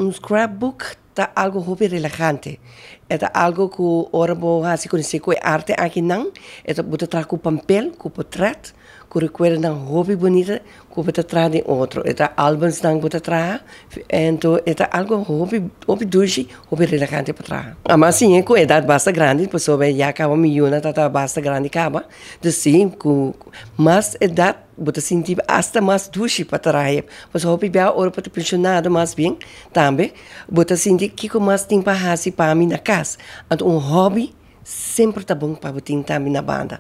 Un scrapbook ta algo hopi relahante. E ta algo ku ora bo hasi konosé ku e arte akinan, e ta bo ta traha ku pampel, ku potret, ku rekuerdonan hopi bunita ku bo ta traha den otro. E ta albumsnan bo ta traha, ento e ta algo hopi hopi dushi, hopi relahante pa traha. Ama siña ku edat basta grandi pasobra ya kaba mi yunan ta ta basta grandi kaba, dus si ku mas edat Bo ta sinti asta mas dushi pa traha, pasobra hopi bia ora bo ta penshonado mas bien tambe bo ta sinti kiko mas tin pa hasi pa mi na kas. Anto un hòbi semper ta bon pa bo tin tambe na banda.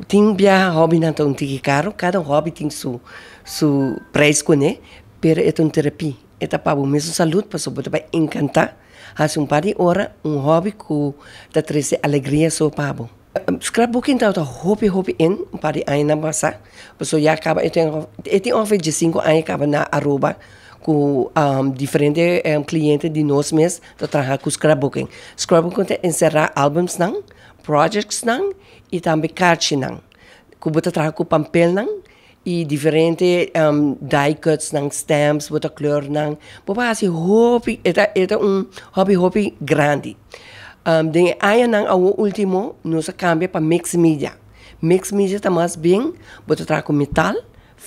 Tin biaha hòbinan ta un tiki karu, kada hòbi tin su su preis kuné, pero e ta un terapia, e ta pa bo mesun salud pasobra bo ta bai enkantá hasi un par di ora un hòbi ku ta trese alegria so pa bo. Scrapbooking tabata hopi hopi in un par di añanan pasa, pasobra ya caba e tin e tin ongeveer diesinco aña caba na Aruba cu diferente cliente di nos mes ta traha cu scrapbooking. Scrapbooking ta encera albumsnan, projectsnan y tambe kaartjinan cu bo ta traha cu pampelnan y diferente die cutsnan, stamps, bo ta kleurnan, bo por haci hopi, e ta e ta un hobby hopi grandi. Den e añanan awor ultimo nos a cambia pa mix media. Mix media ta mas bien bo ta traha cu metal,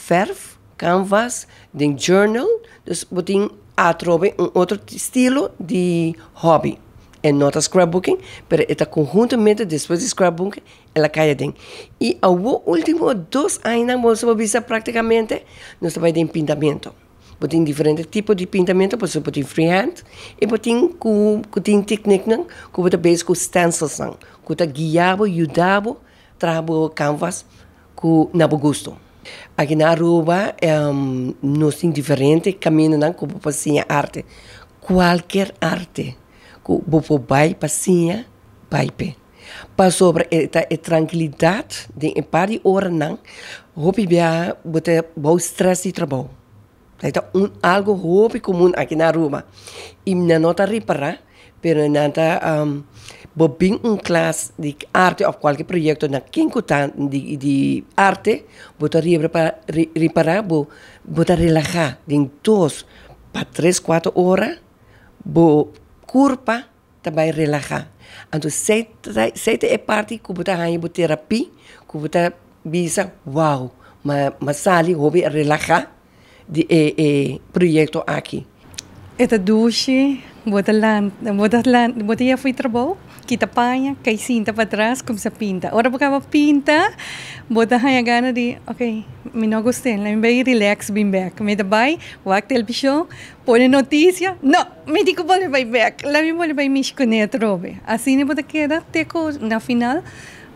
verf, canvas, den journal, dus bo tin atrobe un otro stilo di hobby. E no ta scrapbooking, pero e ta conhuntamente despues di scrapbooking El a kai aden. I awor ultimo dos añanan bo sa bisa praktikamente nos ta bai den pintamentu. Bo tin diferente tipo di pintamentu, pasobra bo tin freehand i bo tin ku ku tin tekniknan ku bo ta bezig ku stencilsnan ku ta guia bo, yuda bo traha bo canvas ku na bo gusto. Aki na Aruba nos tin diferente kamindanan ku bo por siña arte. Kualker arte ku bo por bai pa siña, bai p'e. Pasobra e ta e trankilidat den e par di oranan hopi bia bo ta bou stress di trabou. E ta un algo hopi komun aki na Aruba y nan no ta ripara pero nan ta bo bin un klas di arte of kualke proyekto na ken ku ta di arte bo ta ripara bo ta relaha den dos pa tres kuater ora bo kurpa ta bai relahá. Anto esei ta esei ta e parti ku bo ta haña bo terapia, ku bo ta bisa wou, m'a m'a sali hopi relahá di e e proyekto aki. E ta dushi, bo ta lanta, bo ta lanta, bo ta yega for di trabou, kita paña, kai sinta patras, kumsa pinta. Ora bo kaba pinta, bo ta haña gana di, ok, mi no gust'é, lami bai relax bin bek. Mi ta bai wak televishon, pone notisia, no! Mi di ku bolbe bai bek, la mi bolbe bai mishi kuné atrobe. Asina bo ta keda te ku na final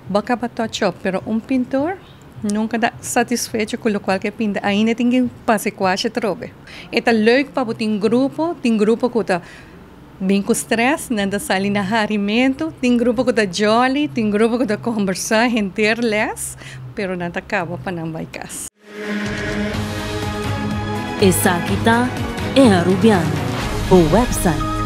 bo a kaba touch up. Pero un pintor nunka ta satisfecho ku lokual ke pinta, ainda tin ke pasa e kuashi atrobe. E ta leuk pa bo tin grupo, tin grupo ku ta bin ku stress, nan ta sali na harimentu, tin grupo ku ta jolly, tin grupo ku ta kombersá henter les, pero nan ta kaba pa nan bai kas. Esaki ta E Arubiano, bo website.